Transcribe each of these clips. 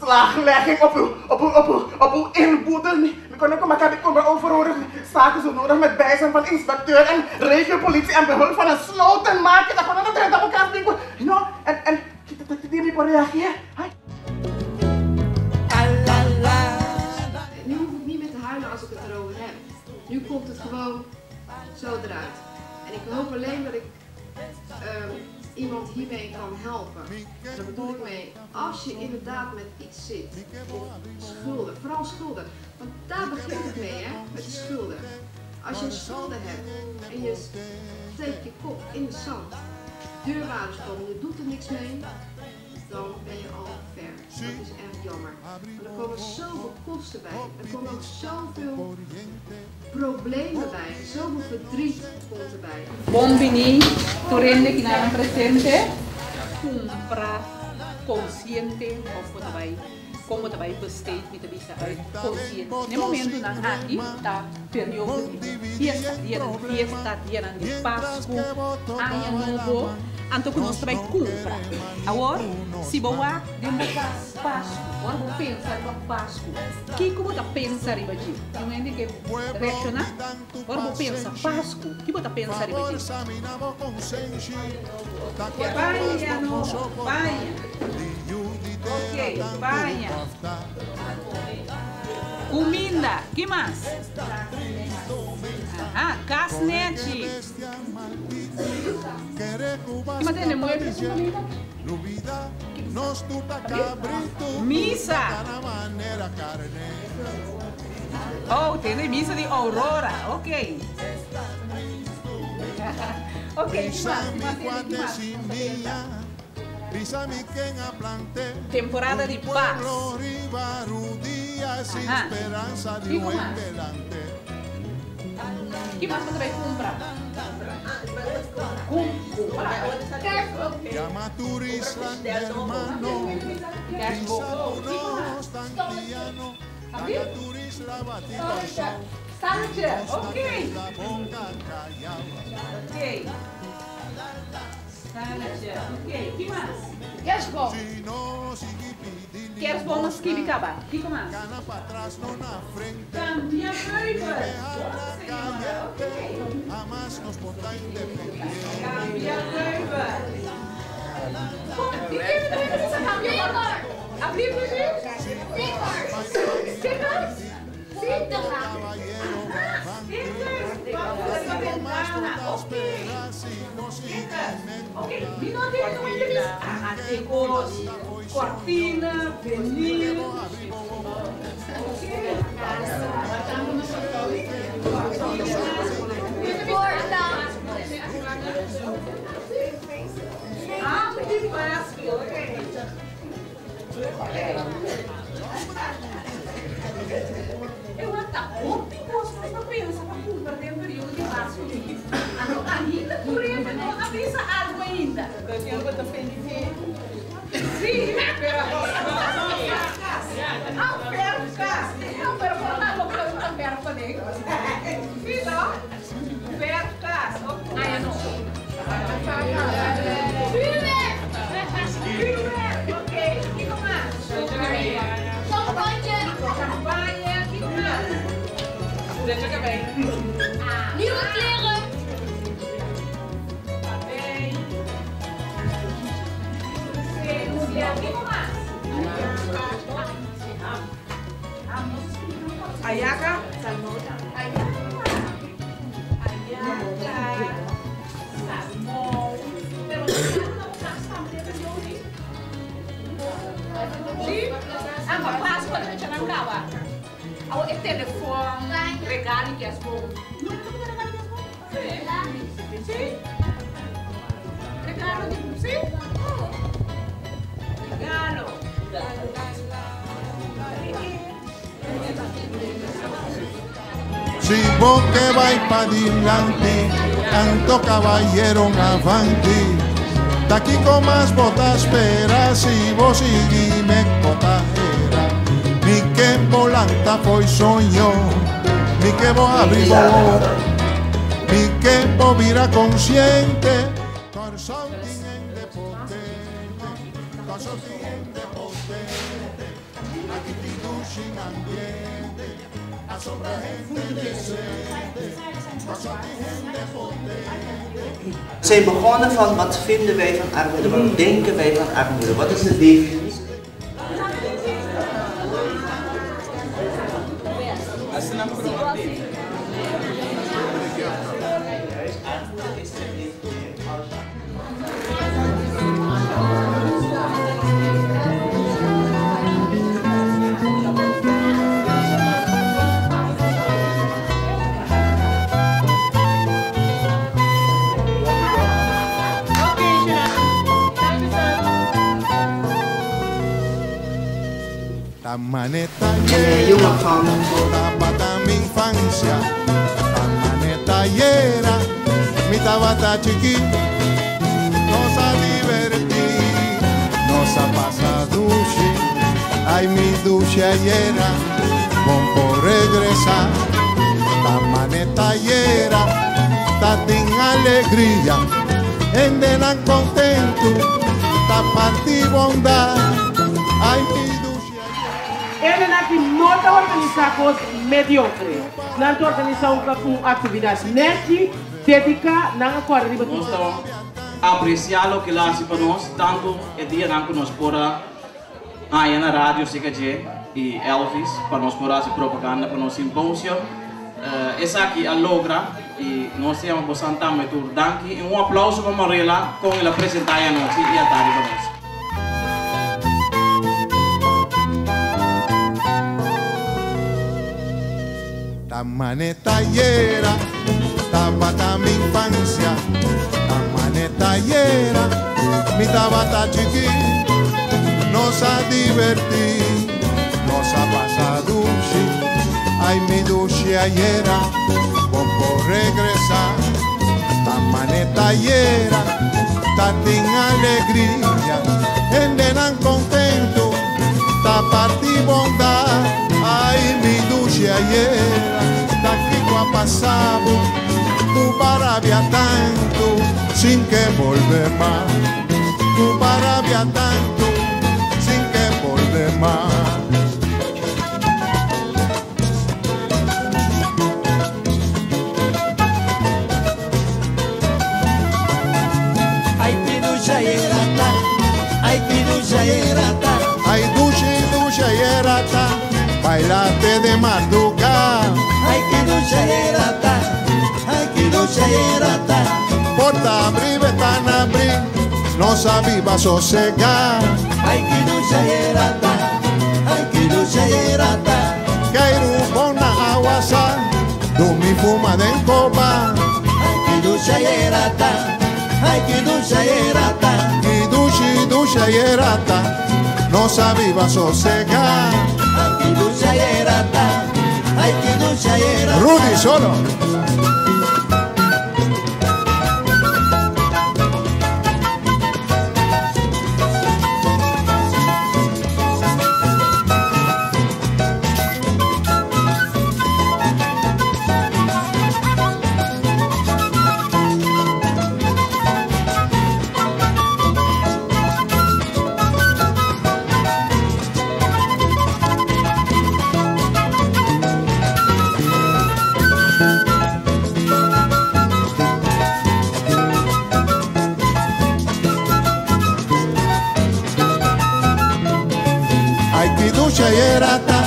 Beslaglegging op uw, op uw, op uw, op uw inboedel. Mi, mi kon ook maar komen overhoren zaken zo nodig met bijzijn van inspecteur en regiopolitie en behulp van een slotenmaker. Dat gewoon een op elkaar winkel. No, en, en, die mi por reageer. Nu hoef ik niet meer te huilen als ik het erover heb. Nu komt het gewoon zo eruit. En ik hoop alleen dat ik iemand hiermee kan helpen. En daar bedoel ik mee, als je inderdaad met iets zit, of schulden, vooral schulden. Want daar begint het mee, hè, met de schulden. Als je schulden hebt en je steekt je kop in de zand, deurwaarders komen, je doet er niks mee, dan ben je al ver. Dat is echt jammer. Want er komen zoveel kosten bij. Er komen ook zoveel problemen bij. Zoveel verdriet komt erbij. Bon bini, tur hende cu nan presente. Cumpra consciente of bo ta bay con bo ta bay besteed mi ta bisa uit consciente. Na e momentonan aki ta periodo di fiesta, dianan di fiesta, dianan di Pascu, Aña Nobo. Anto ku nos ta bai kumpra. Awor, si bo wak den bo kas Pasku, ora bo pensa riba Pasku, kiko bo ta pensa riba dje? Tin un hende ke reakshoná? Ora bo pensa Pasku, ki bo ta pensa riba dje? Paña nobo, paña. Ok, paña. Kuminda, ki mas? Aha, kas nechi. Ki mas tene mueble su kaminda? Misa! Oh, tene misa di Aurora, ok. Ok, ki mas? Ki mas tene? Ki mas? Temporada di pas. Aha. Kiko mas? Ki mas bo ta bai kumpra? Kumpra. Kerstboom. Kiko mas? Abri? Stalletje. Ok. Ok. Stalletje. Ok. Ki mas? Kerstboom. Kerstboom a skibi kaba. Kiko mas? Cambia meubel. Señora. Ok. Cambia meubel. Con di kende ta mester bisa cambia por? Abri Luigi? Stickers. Stickers? Si? Aha, stickers. Pa pone riba bentana. Ok. Stickers. Ok, mi no tin no hende bisa. Aha, tin cos. Cortina, venil. Ok. Cortina. Porta. Ah, di Pascu. Ok. E wak ta hopi kos ku nos ta pensa pa kumpra den periodo di Pasku. Anto ainda tur hende no a bisa algu ainda. Sí, pero Ah, verfkas. Pero por ta loke ta verf paden. Sí, no? Verfkas. Ok. Aña nobo. Vuurwerk. Vuurwerk, oké. Kiko mas? Champagne. Champagne, kiko mas? Nieuwe kleren. Papel. Sensia, kiko mas? Ayaka. Ayaka. Ayaka. Salmon. Pero no na bo kas tambe den Jodi. Sí? Ah, pa Pascua ta mecha nan caba. Awor e telefon, regalo di kerstboom. No ta pone regalo di kerstboom? Sí. Sí? Regalo di, sí? Regalo. Si bo ke bai padilanti, anto caballeron avanti. Ta kiko mas bo ta spera si bo sigui me kota hera. Mi ke bo lanta fo'i soño, mi ke bo abri bo wowo, mi ke bo bira konsiente. Kòrsou tin hende potente, Kòrsou tin hende potente. We zijn begonnen van wat vinden wij van armoede, wat denken wij van armoede, wat is de definitie? Een jongen van Tabata mi infancia, tamaneta yera, mi tabata chiqui, nos a divertir, nos a pasar duche, ay mi duche yera, bon por regresar, tamaneta yera, tatin alegría, endenan contento, ta parti bondad, ay mi duche Ele aqui não está organizar coisa medíocre. Não está organizar uma atividade net, dedica, não acorda de Nós estamos apreciar o que lá se para nós, tanto é dia não que nós pora aí na rádio CKG e Elvis para nós por fazer propaganda para nosso simpósio. Essa aqui a logra e nós temos bastante também danke e um aplauso para Morela com ela apresentar a nós e a tarde para nós. Tamaneta yera, tabata mi infancia, tamaneta yera, mi tabata chiqui, nos a divertir, nos a pasar duche, ay mi duche ayera, bon por regresar, tamaneta yera, tatin alegría, endenan contento, ta parti bondad, ay mi duche ayera, ta ha pasado, tu parabia tanto, sin que volver más, tu parabia tanto, sin que volver más. Ay piducha yerata, ay piducha yerata, ay duche ducha yerata, bailate de madrugada. Ay kiducha yerata, ay kiducha yerata, porta abrí, ventana abrí, no sabía sosegar. Ay kiducha yerata, ay kiducha yerata, que aguasa, du mi fuma de copa. Ay kiducha yerata, ay kiducha yerata, kidushi ducha yerata, no sabía sosegar. Ay kiducha yerata, ay kiducha yerata. Rudy solo. Ay kiducha yerata,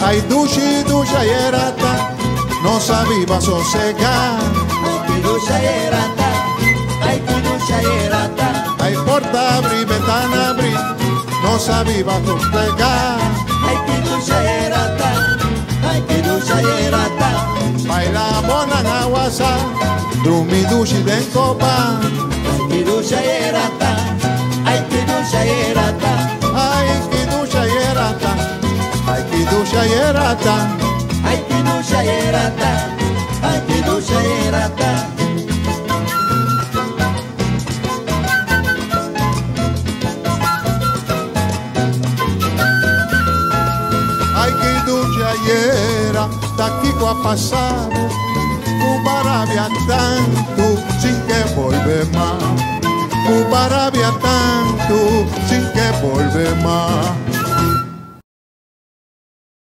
ay dushi ducha yerata, no sabía sosegar. Ay kiducha yerata, ay kiducha yerata, ay porta abrí, ventana abrí, no sabía sosegar. Ay kiducha yerata, ay kiducha yerata, baila bona aguasa, drumi dushi den copa. Ay kiducha yerata, ay kiducha yerata, ay kiducha yerata, ay kiducha yerata, ay kiducha yerata, ay kiducha yerata. Ay kiducha yera, taquico ha pasado, Cubarabia tanto sin que volver más. Cubarabia tanto sin que Bolbe mas.